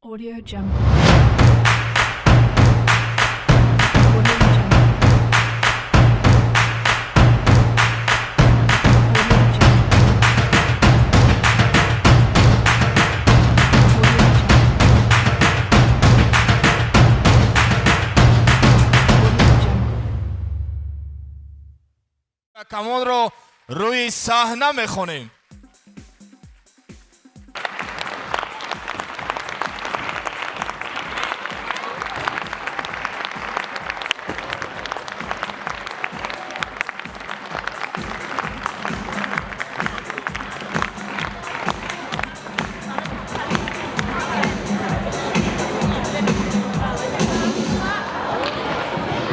Audio Jungle. Audio Jungle. Audio Jungle. Audio Jungle. Audio Jungle. Камонро рӯи саҳна мехонем.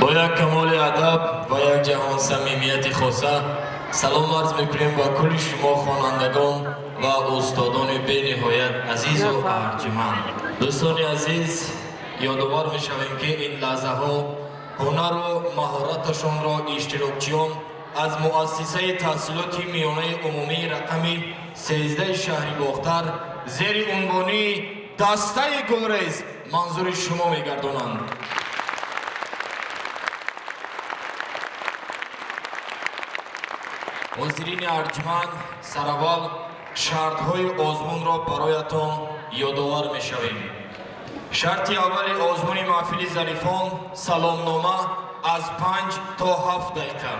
Бо як камоли адаб ва як ҷаҳон самимияти хоса салом арз мекунем ба кулли шумо, хонандагон ва устодони бениҳоят азизу арҷуманд. Дӯстони азиз, ёдовар мешавем, ки ин лаҳзаҳо ҳунару маҳораташонро иштирокчиён аз муассисаи таҳсилоти миёнаи умумии рақами 13 шаҳри Бохтар зери унвони дастаи Гулрез манзури шумо мегардонанд. Ҳозирини арҷманд, сараввал шартҳои озмунро бароятон ёдовар мешавем. Шарти аввали озмуни маҳфили зарифон: саломнома аз 5 то 7 дақиқа.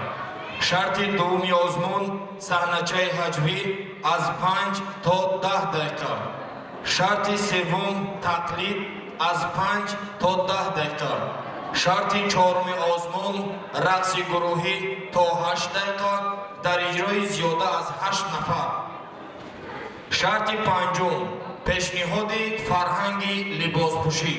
Шарти дуввуми озмун: саҳначаи ҳаҷвӣ аз 5 то 10 дақиқа. Шарти севум: тақлид аз 5 то 10 дақиқа. Шарти чоруми озмун: рақси гурӯҳӣ то 8 дақиқа дар иҷрои зиёда аз ҳашт нафар. Шарти панҷум: пешниҳоди фарҳанги либоспӯшӣ.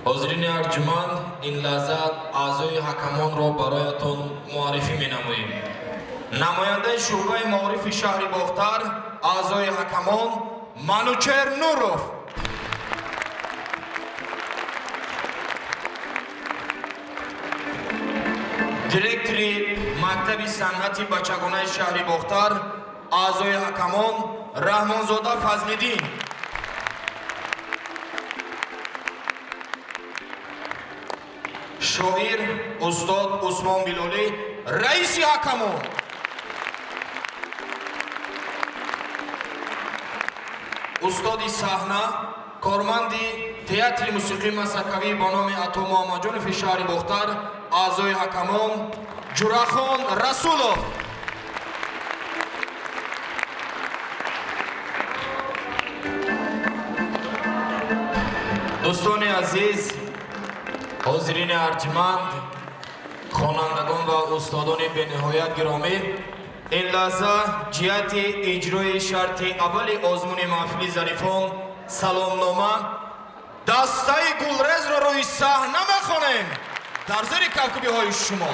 Ҳозирини арҷуманд, ин лаҳза аъзои ҳакамонро бароятон муаррифӣ менамоем. Намояндаи шӯъбаи маорифи шаҳри Бохтар, аъзои ҳакамон Манучер Нуров. Директори мактаби санъати бачагонаи шаҳри Бохтар, аъзои ҳакамон Раҳмонзода Фазлиддин. Шоир устод Усмон Билолӣ, раиси ҳакамон. Устоди саҳна, корманди театри мусиқии масакавӣ бо номи Ато Муҳаммадҷонови шаҳри Бохтар, аъзои ҳакамон Ҷурахон Расулов. Дӯстони азиз, ҳозирини арҷманд, хонандагон ва устодони бениҳоят гиромӣ, ин лаҳза ҷиҳати иҷрои шарти аввали озмуни маҳфили зарифон, саломнома, дастаи Гулрезро рӯи саҳна мехонем дар зери кафкӯбиҳои шумо.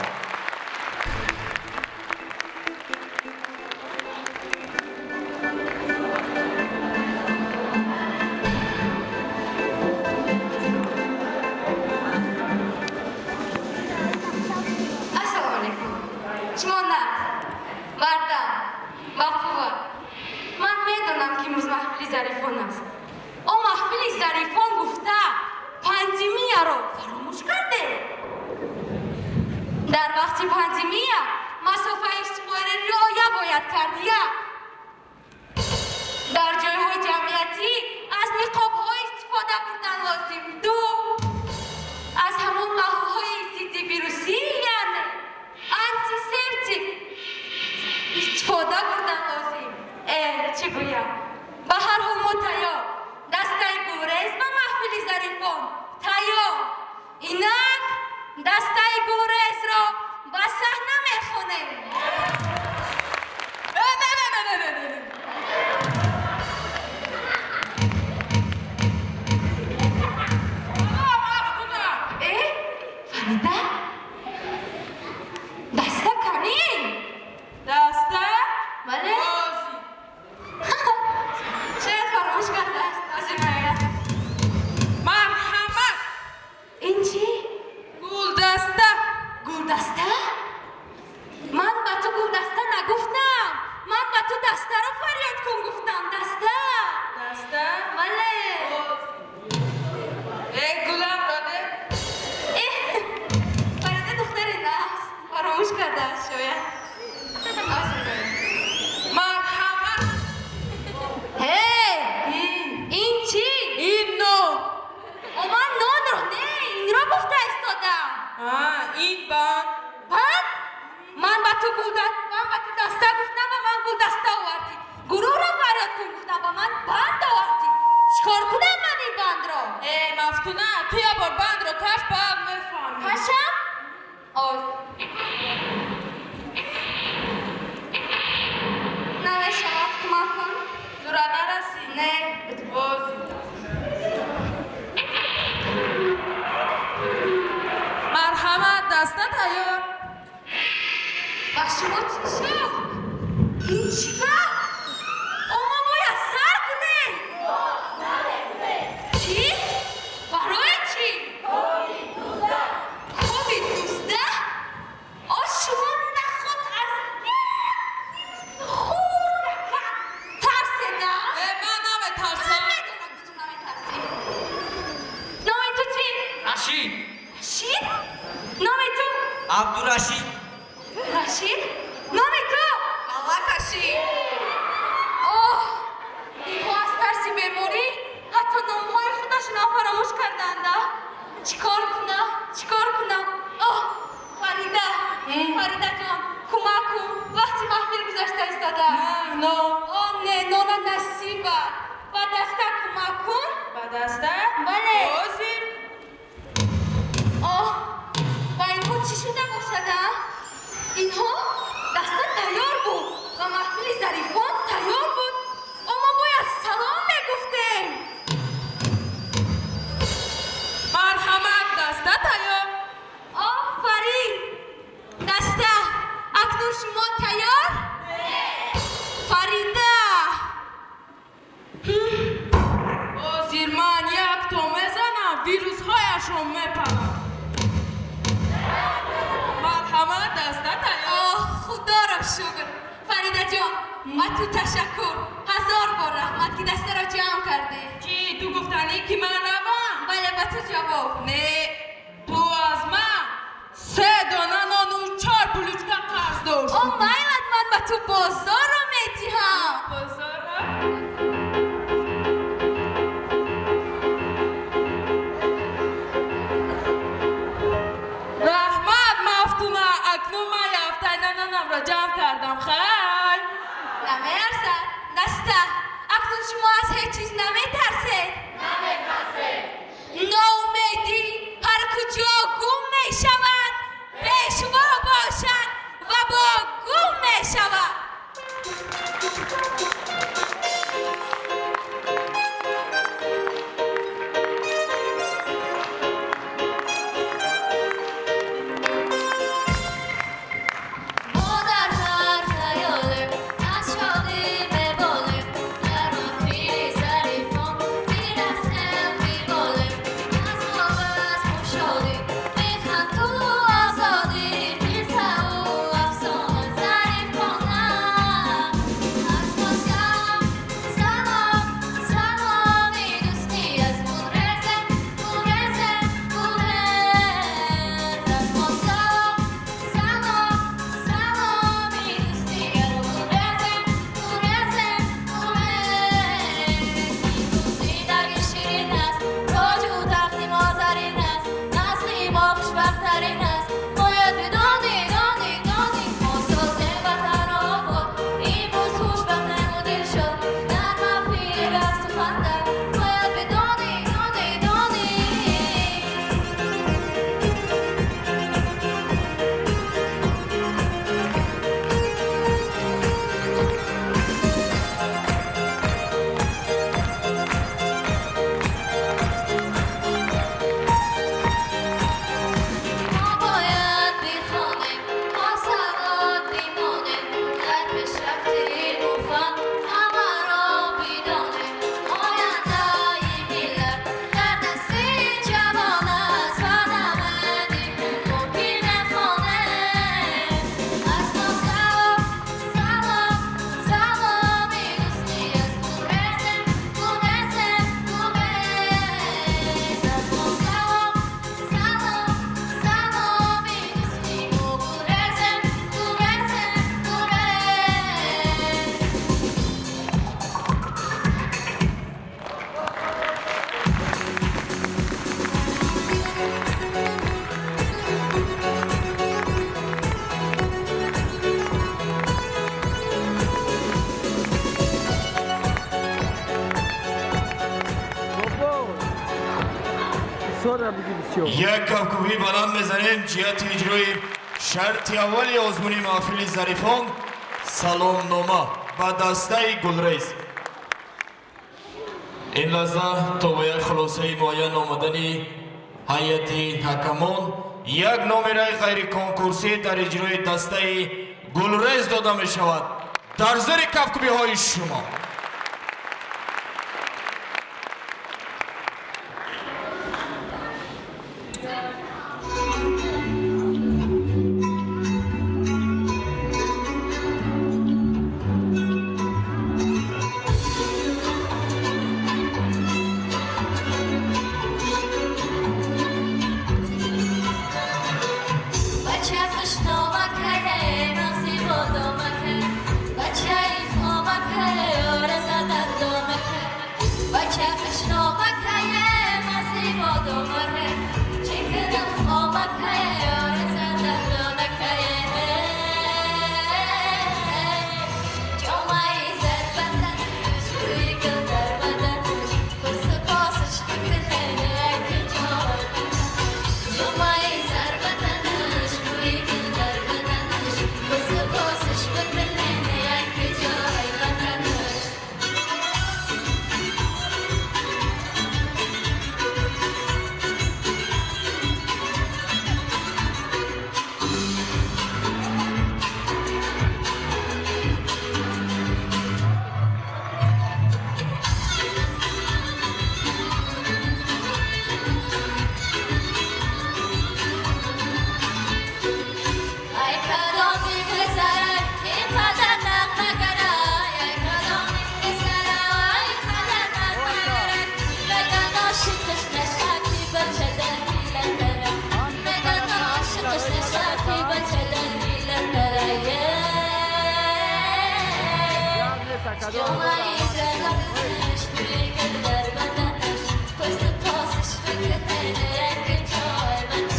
Ассалому алайкум. Шумо нағз, бардам, бақувват. Ман медонам, ки имрӯз маҳфили зарифон аст. О, маҳфили зарифон гуфта, пандемияро фаромӯш кардем. Дар вақти пандемия масофаи иҷтимоиро риоя бояд кард. Як, дар ҷойҳои ҷамъиятӣ аз ниқобҳо истифода бурдан лозим. Ду, аз ҳамон маҳлулҳои зидди вирусӣ, яъне антисептик истифода бурдан лозим. Чӣ гӯям, ба ҳар ҳол мо тайёр, дастаи Гулрез ба маҳфили зарифон тайёр. Инак дастаи Гулрезро ба саҳна мехонем. Не, не, не, не, не, не, не. Мафтуна! Э, Фарида, даста канӣ? Даста? Бале. Бозӣ. Шояд фаромӯш кардааст, ҳозир меояд. Марҳамат! Ин чӣ? Гулдаста! Гулдаста? Ман ба ту гулдаста нагуфтам, ман ба ту дастаро. фарёд кун гуфтам, даста. Даста? Бале. Э, гулам роде. Э, Фарида духтари нағз. Фаромӯш кардааст шояд. Марҳамат. Ҳей, ин чӣ? Ин нон. О, ман нонро не, инро гуфта истодам. А, ин банд. Банд? Ман ба ту ман ба ту даста гуфтам ва ман гулдаста овардӣ. Гурӯҳро фарёд кун гуфтам ва ман банд овардӣ. Чикор кунам ман ин бандро? Э, Мафтуна, ту як бор бандро каш, баъд мефаҳмӣ. Кашам? Ой. Намешавад, кӯмак кун. Зура нарасӣ? Не. Боз. Марҳамат, даста тайёр. Ба шумо чӣ шуд? Ин чӣ гап? О, мо бояд сар кунем. Чӣ? Барои чӣ? Ковид 19? О, шумо наход аз хурдака тарседа? Э, ман наметарсам. Ман медонам, ки ту наметарсӣ. Номи ту чӣ? Рашид. Рашид? Номи ту? Абдурашид. Рашид? Номи ту? Аллакашӣ. Оҳ, инҳо аз тарси беморӣ ҳатто номҳои худашонро фаромӯш карданда. Чӣ кор кунам? Чӣ кор кунам? Оҳ, Фарида, Фаридаҷон, кӯмак кун. Вақти маҳфил гузашта истодааст. Нон. О, не, нона насиба. Ба даста кӯмак кун. Ба даста? Бале. Ҳозир. Оҳ, ба инҳо чӣ шуда бошад, а? Инҳо даста тайёр буд ва маҳфили зарифон тайёр буд. О, мо бояд салом мегуфтем. Марҳамат, даста тайёр. Офарин! Даста, акнун шумо тайёр? Фарида! Ҳозир ман якто мезанам, вирусҳояшро мепарам. Марҳамат, даста тайёр. Оҳ, худоро шукр! Фаридаҷон, ба ту ташаккур. Ҳазор бор раҳмат, ки дастаро ҷамъ кардӣ. Чӣ, ту гуфтанӣ, ки ман равам? Бале, ба ту ҷавоб. Не, ту аз ман се дона нону чор булочка қарз дошт. О, майлат, ман ба ту бозорро медиҳам. Бозорро? Раҳмат, Мафтуна, акнун ман яфтайна нонамро ҷамъ кардам. Хайр. Намеарзад. Даста, акнун шумо аз ҳеҷ чиз наметарсед? Ноумедӣ ҳар куҷо гум мешавад, пешво бошад ва бо гум мешавад. Як кафкӯбӣ баланд мезанем ҷиҳати иҷрои шарти аввали озмуни маҳфили зарифон «Саломнома» ба дастаи Гулрез. Ин лаҳза то ба як хулосаи муайян омадани ҳайати ҳакамон, як номераи ғайриконкурсӣ дар иҷрои дастаи Гулрез дода мешавад дар зери кафкӯбиҳои шумо. Бача хушномакае, нағзи бодомакае, бачаи хомакае, ораза дандомакае. Бача хушномакае, нағзи бодомакае, чӣ кунам хомакае, ораза дандонакае. Ҷомаи зар ба танаш, рӯи гул дар баданаш, пурсупосаш бикунем як ҷой. Ҷомаи зар ба танаш, рӯи гул дар баданаш, пурсупосаш бикунем як ҷой ватанаш. Ай кадоми писарай, ин қадар нағмагарай, ай кадоми писарай, ин қадар нағмагарай, меган ошиқиш нашаки бача дар ҳилатарай, меган ошиқиш нашаки бача дар ҳилатарай. Ҷомаи зар ба танаш, бӯи гул дар баданаш, пурсупосаш бикунем як ҷой ватанаш.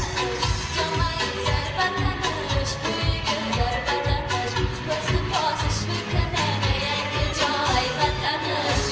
Ҷомаи зар ба танаш, бӯи гул дар баданаш, пурсупосаш бикунем як ҷой ватанаш.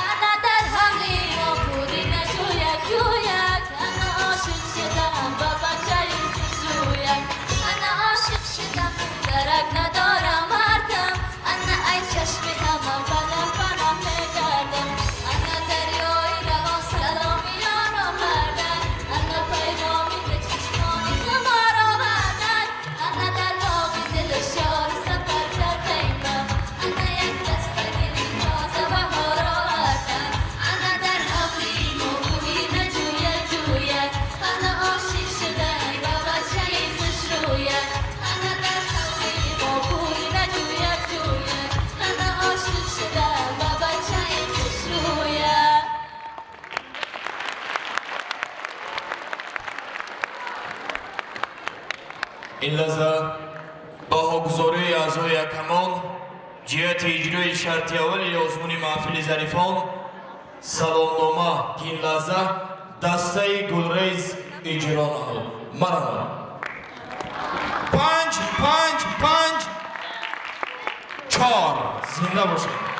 Ана дар ҳавли мо пури наҷӯяк ҷӯяк, ана ошиқ шудам ба бачаи хушрӯяк, ана ошиқ шудам, дарак надорам мардам, ана ай чашми ҳама панаҳ панаҳ мегардам, ана дарёи равон саломи ёр овардан, ана пайғоми ту чашмони хумор овардан, ана дар боғи дили шор сафар кардаим, ана як даста гули тоза баҳор овардан, ана дар ҳавли мо бӯи наҷӯяк ҷӯяк, ана ошиқ шудай ба бачаи хушрӯяк, ана дар ҳавли мо бӯи наҷӯяк ҷӯяк, ана ошиқ шудам ба бачаи хушрӯяк. Ин лаҳза баҳогузории аъзои ҳакамон ҷиҳати иҷрои шарти аввали озмуни маҳфили зарифон «Саломнома», ки ин лаҳза дастаи Гулрез иҷро намуд. Марҳамат. 5, 5, 5, 4. Зинда бошед.